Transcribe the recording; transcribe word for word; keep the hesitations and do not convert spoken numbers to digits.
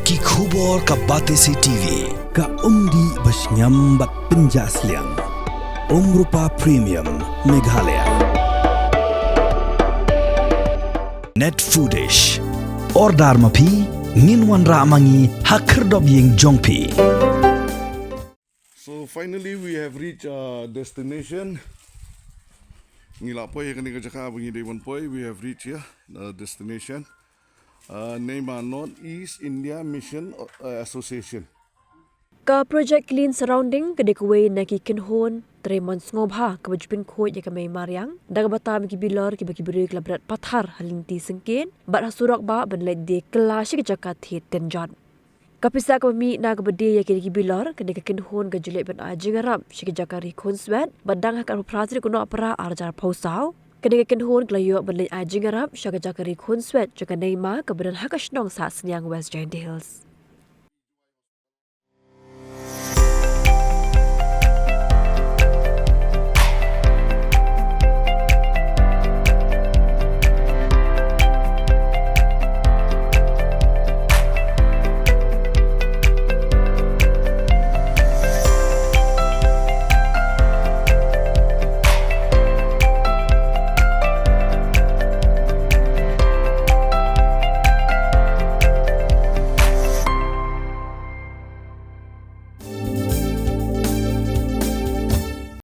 Ki khubor ka Batesi T V. Ka umdih ba shngiam bad pynjah sliang. Umrupa Premium Meghalaya. Net Foodish. Order ma phi, ngin wanrah ma ngi ha khyrdop ïing jong phi. So finally we have reached our destination. Ngi la poi ha kane ka jaka ba ngi dei ban poi. We have reached here, the destination. Uh, Neima North East India Mission, uh, Association. Ka Project Clean Surrounding ka dei kawei na ki kynhun trei mon sngewbha kaba ju pynkhuid ïa ka mei mariang da kaba tam ïa ki bilor kiba ki briew ki la bret pathar ha lynti syngkien bad ha surok bah ban leit die kylla sha ki jaka thied tynjot. Ka pisa kaba mih na kaba die ïa kine ki bilor, kane ka kynhun ka ju leit ban ai jingïarap sha ki jaka ri khunswet ba dang ha ka arphew phra tarik u Nohprah arhajar arphew saw. Kane ka kynhun ka la ïoh ban leit ai jingïarap sha ka jaka ri khunswet jong ka Neima kaba don ha ka shnong Sahsniang, West Jaintia Hills.